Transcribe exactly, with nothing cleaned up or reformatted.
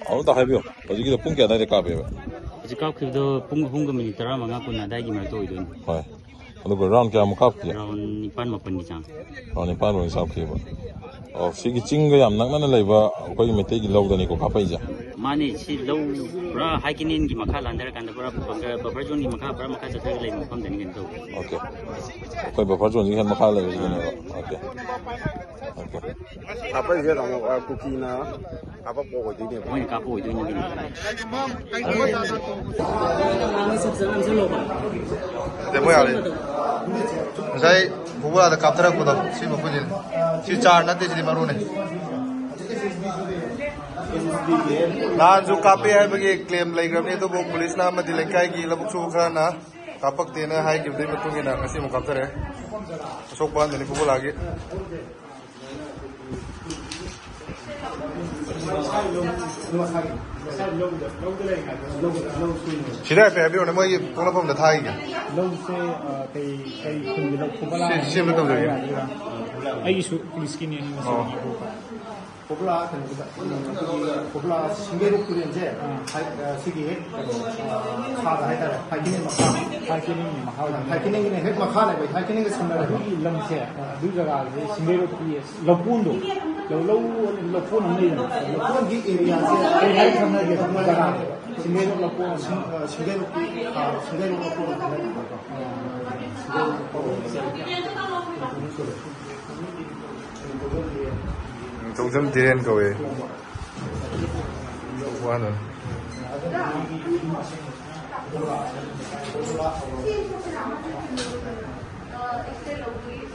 ꯑꯃꯨꯛꯇ ꯍꯥꯏꯕꯤꯌꯨ, ꯍꯧꯖꯤꯛꯀꯤꯗꯣ ꯄꯨꯡ ꯀꯌꯥ ꯑꯗꯥꯏꯗ ꯀꯥꯞꯄꯦꯕ? ꯍꯧꯖꯤꯛ ꯀꯥꯞꯈꯤꯕꯗꯣ ꯄꯨꯡ ꯑꯍꯨꯝꯒ ꯃꯤꯅꯤꯠ ꯇꯔꯥꯃꯉꯥ ꯀꯨꯟ ꯑꯗꯥꯏꯒꯤ ꯃꯔꯛꯇ ꯑꯣꯏꯗꯣꯏꯅꯤ꯫ ꯍꯣꯏ, ꯑꯗꯨꯒ ꯔꯥꯎꯟ ꯀꯌꯥꯃꯨꯛ ꯀꯥꯞꯈꯤ? ꯔꯥꯎꯟ ꯅꯤꯄꯥꯟ ꯃꯥꯄꯟꯒꯤ ꯆꯥꯡ꯫ ꯔꯥꯎꯟ ꯅꯤꯄꯥꯟ ꯂꯣꯏ ꯆꯥꯎꯈꯤꯕ꯫ ꯑꯣ, ꯁꯤꯒꯤ ꯆꯤꯡꯒ ꯌꯥꯝ ꯅꯛꯅꯅ ꯂꯩꯕ ꯑꯩꯈꯣꯏꯒꯤ ꯃꯩꯇꯩꯒꯤ ꯂꯧꯗꯅꯤꯀꯣ ꯀꯥꯞꯄꯛꯏꯁꯦ? ꯃꯥꯅꯦ, ꯁꯤ ꯂꯧ ꯄꯨꯔꯥ ꯍꯥꯏ ꯀꯦꯅꯦꯜꯒꯤ ꯃꯈꯥ ꯂꯥꯟꯊꯔꯀꯥꯟꯗ ꯄꯨꯔꯥ ꯕꯐꯔ, ꯕꯐꯔ ꯖꯣꯟꯒꯤ ꯃꯈꯥ ꯄꯨꯔꯥ ꯃꯈꯥ ꯆꯠꯊꯔꯒ ꯂꯩꯕ ꯃꯐꯝꯗꯅꯤ ꯀꯩꯅꯣ ꯇꯧꯕ꯫ ꯑꯣꯀꯦ, ꯑꯩꯈꯣꯏ ꯕꯐꯔ ꯖꯣꯟꯁꯤꯒꯤ ꯍꯦꯛ ꯃꯈꯥ ꯂꯩꯕꯁꯤꯗꯅꯦꯕ꯫ Okay, okay. ꯀꯥꯞꯄꯛꯏꯁꯦ ꯇꯥꯃꯣ, ꯑ, ꯀꯨꯀꯤꯅ ꯀꯥꯞꯄꯛꯄ ꯑꯣꯏꯗꯣꯏꯅꯦꯕ꯫ ꯃꯣꯏꯅ ꯀꯥꯞꯄ ꯑꯣꯏꯗꯣꯏꯅꯦ ꯀꯩꯅꯣ꯫ ꯅꯠꯇꯦ, ꯃꯣꯏ ꯑꯥ ꯂꯩ꯫ ꯉꯁꯥꯏ ꯐꯨꯕꯂꯥꯗ ꯀꯥꯞꯊꯔꯛꯄꯗꯣ ꯁꯤ ꯃꯈꯣꯏꯁꯤꯅꯤ꯫ ꯁꯤ ꯆꯥꯔ ꯅꯠꯇꯦ, ꯁꯤꯗꯤ ꯃꯔꯨꯅꯦ꯫ ꯅꯍꯥꯟꯁꯨ ꯀꯥꯞꯄꯦ ꯍꯥꯏꯕꯒꯤ ꯀ꯭ꯂꯦꯝ ꯂꯩꯈ꯭ꯔꯕꯅꯤ, ꯑꯗꯨꯕꯨ ꯄꯨꯂꯤꯁꯅ ꯑꯃꯗꯤ ꯂꯩꯀꯥꯏꯒꯤ ꯂꯧꯕꯨꯛ ꯁꯨꯕ ꯈꯔꯅ ꯀꯥꯞꯄꯛꯇꯦꯅ ꯍꯥꯏꯈꯤꯕꯗꯨꯒꯤ ꯃꯇꯨꯡ ꯏꯟꯅ ꯉꯁꯤ ꯑꯃꯨꯛ ꯀꯥꯞꯊꯔꯛꯑꯦ꯫ ꯑꯁꯣꯛꯄ ꯑꯍꯟꯗꯅꯤ ꯐꯨꯕꯂꯥꯒꯤ꯫ ꯁꯤꯗ ꯍꯥꯏꯐꯦꯠ ꯍꯥꯏꯕꯤꯔꯣꯅꯦ, ꯃꯣꯏꯒꯤ ꯄꯣꯛꯅꯐꯝꯗ ꯊꯥꯈꯤꯒꯦ꯫ ꯂꯧꯁꯦ, ꯑ, ꯀꯩ, ꯀꯩ ꯈꯨꯟꯒꯤ ꯂꯧ? ꯁꯤ, ꯁꯤ ꯑꯃ ꯇꯧꯖꯒꯦ꯫ ꯑꯩꯒꯤꯁꯨ ꯄꯨꯂꯤꯁꯀꯤꯅꯦ ꯉꯁꯤ꯫ ꯑꯣ꯫ ꯀꯣꯕ꯭ꯂꯥ ꯀꯩꯅꯣꯒꯤꯗ, ꯎꯝ, ꯑꯩꯈꯣꯏꯒꯤ ꯀꯣꯕ꯭ꯂꯥ ꯁꯤꯡꯒꯩꯔꯣꯛ ꯇꯨꯔꯦꯟꯁꯦ, ꯑꯥ꯫ ꯍꯥꯏ-, ꯑ, ꯁꯤꯒꯤ ꯍꯦꯛ ꯀꯩꯅꯣ, ꯑ, ꯃꯈꯥꯗ ꯍꯥꯏꯇꯥꯔꯦ, ꯍꯥꯏꯀꯤꯅꯦꯜ ꯃꯈꯥ꯫ ꯍꯥꯏꯀꯤꯅꯦꯜꯒꯤ ꯃꯈꯥ ꯑꯣꯏꯅ꯫ ꯍꯥꯏꯀꯤꯅꯦꯜꯒꯤꯅꯦ ꯍꯦꯛ ꯃꯈꯥ ꯂꯩꯕ, ꯍꯥꯏꯀꯤꯅꯦꯜꯒ ꯁꯝꯅꯔꯦꯕ꯫ ꯑꯗꯨꯒꯤ ꯂꯝꯁꯦ, ꯑꯗꯨ ꯖꯒꯥꯁꯦ ꯁꯤꯡꯒꯩꯔꯣꯛꯀꯤ ꯂꯧꯀꯣꯟꯗꯣ, ꯂꯧ, ꯂꯧ, ꯂꯧꯀꯣꯟ ꯑꯃ ꯂꯩꯗꯅ꯫ ꯂꯧꯀꯣꯟꯒꯤ ꯑꯦꯔꯤꯌꯥꯁꯦ ꯀꯩ ꯍꯥꯏꯅ ꯈꯪꯅꯒꯦ? ꯖꯒꯥꯁꯦ ꯁꯤꯡꯒꯩꯔꯣꯛ ꯂꯧꯀꯣꯟ꯫ ꯁꯤꯡ-, ꯑ, ꯁꯤꯡꯒꯩꯔꯣꯛꯀꯤ, ꯑ, ꯁꯤꯡꯒꯩꯔꯣꯛ ꯂꯧꯀꯣꯟ ꯍꯥꯏꯅ ꯈꯪꯅꯩ꯫ ꯁꯤꯡꯒꯩꯔꯣꯛ ꯂꯧꯀꯣꯟ꯫ ꯇꯣꯡꯖꯝ ꯙꯤꯔꯦꯟ ꯀꯧꯋꯦ꯫ ꯋꯥꯗꯅ꯫